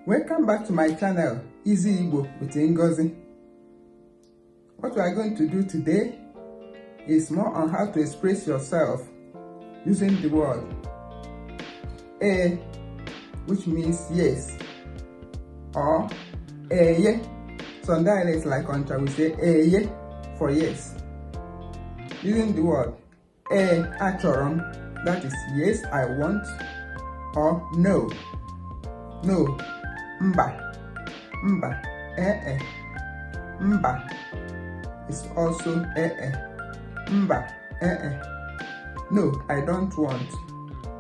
Welcome back to my channel, Easy Igbo with Ngozi. What we are going to do today is more on how to express yourself using the word E, which means yes, or Eye. Some dialects like Oncha we say Eye for yes. Using the word E achọrọ m, that is yes, I want, or no, no, mba, mba, eh, mba is also eh, mba, eh, no, I don't want,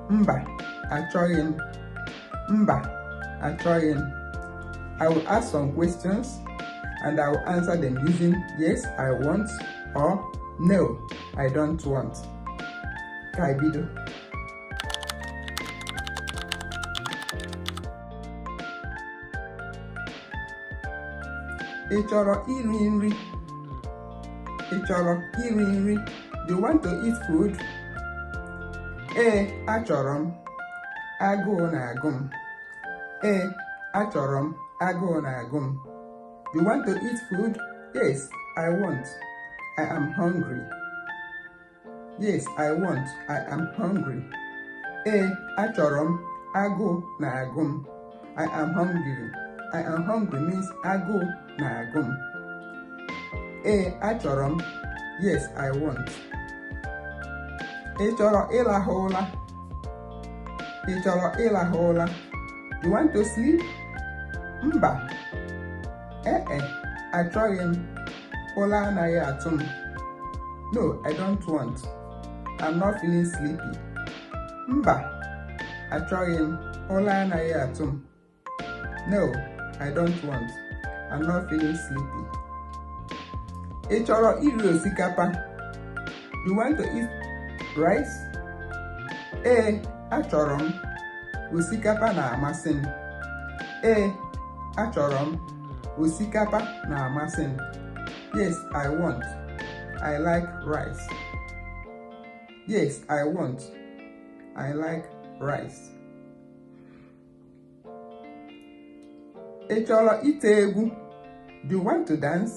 mba, achọghị m, mba, achọghị m. I will ask some questions and I will answer them using yes, I want, or no, I don't want. Ka anyị bido. Ị chọrọ iri nri? Ị chọrọ iri nri? Do you want to eat food? Ee, achọrọ m. Agụụ na-agụ m. Ee, achọrọ m. Agụụ na-agụ m. Do you want to eat food? Yes, I want. I am hungry. Yes, I want. I am hungry. Ee, achọrọ m. Agụụ na-agụ m. I am hungry. I am hungry means agụụ na-agụ m. Ee, achọrọ m. Yes, I want. Ị chọrọ ịlahụ ụla? Ị chọrọ ịlahụ ụla? You want to sleep? Mba. Ee e, achọghị m. Ụla anaghị atụ m. No, I don't want. I'm not feeling sleepy. Mba, achọghị m. Ụla anaghị atụ m. No, I don't want. I'm not feeling sleepy. Ị chọrọ iri osikapa? You want to eat rice? Ee, achọrọ m. Osikapa na-amasị m. Ee, achọrọ m. Osikapa na-amasị m. Yes, I want. I like rice. Yes, I want. I like rice. Ị chọrọ ite egwu? Do you want to dance?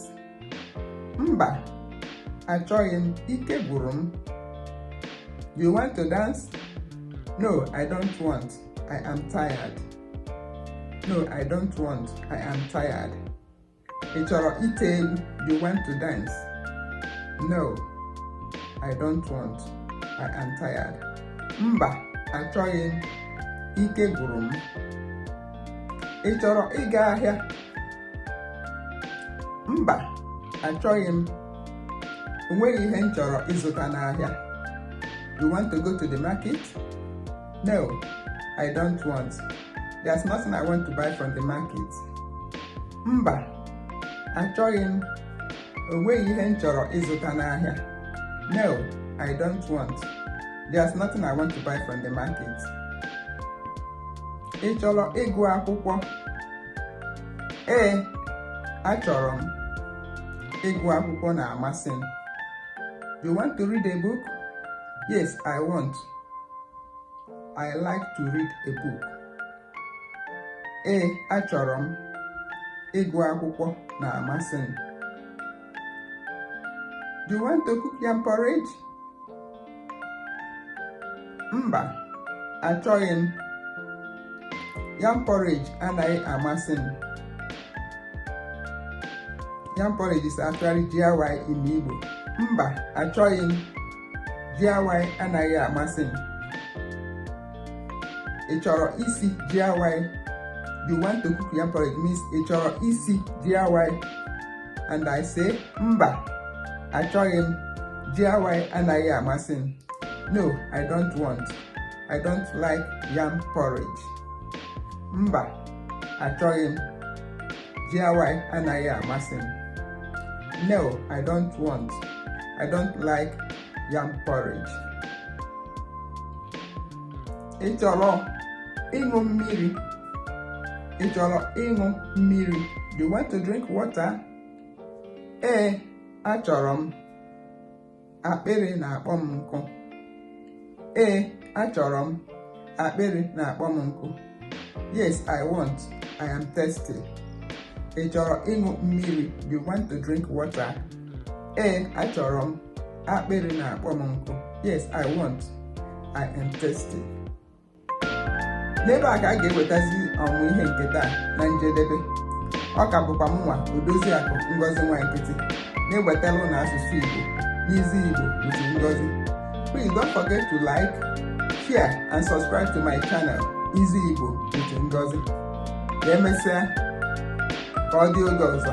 Mba, achọghị m. Ike gwụrụ m. Do you want to dance? No, I don't want. I am tired. No, I don't want. I am tired. Ị chọrọ ite egwu? Do you want to dance? No, I don't want. I am tired. Mba, achọghị m. Ike gwụrụ m. Ị chọrọ ịga ahịa? Mba, achọghị m. O nweghị ihe m chọrọ ịzụta n'ahịa. You want to go to the market? No, I don't want. There's nothing I want to buy from the market. Mba, achọghị m. O nweghị ihe m chọrọ ịzụta n'ahịa. No, I don't want. There's nothing I want to buy from the market. Ị chọrọ ịgụ akwụkwọ? Ee, achọrọ m. Ịgụ akwụkwọ na-amasị m. You want to read a book? Yes, I want. I like to read a book. Ee, achọrọ m. Ịgụ akwụkwọ na-amasị m. Do you want to cook yam porridge? Mba, achọghị m. Yam porridge anaghị amasị m. Yam porridge is actually ji awai in Igbo. Mba, achọghị m. Ji awai anaghị amasị m. Ị chọrọ isi ji awai? You want to cook yam porridge means ị chọrọ isi ji awai. And I say, mba, achọghị m. Ji awai anaghị amasị m. No, I don't want. I don't like yam porridge. Mba, achọghị m. Ji awai anaghị amasị m. No, I don't want. I don't like yam porridge. Ị chọrọ ịṅụ mmiri? Ị chọrọ ịṅụ mmiri? Do you want to drink water? Ee, achọrọ m. Akpịrị na-akpọ m nkụ. Ee, achọrọ m. Akpịrị na-akpọ m nkụ. Yes, I want. I am thirsty. Ị chọrọ ịṅụ mmiri? Do you want to drink water? Ee, achọrọ m. Akpịrị na-akpọ m nkụ. Yes, I want. I am thirsty. N'ebe a ka a ga-ewetazi ọmụmụ ihe nke taa na njedebe. Ọ ka bụkwa mụnwa, Odoziakụ Ngozi Nwankịtị, na-ewetara ụnụ asụsụ Igbo n'Easy Igbo with Ngozi. Please don't forget to like, share and subscribe to my channel, Easy Igbo with Ngozi. Ka emesịa, ka ọ dị oge ọzọ.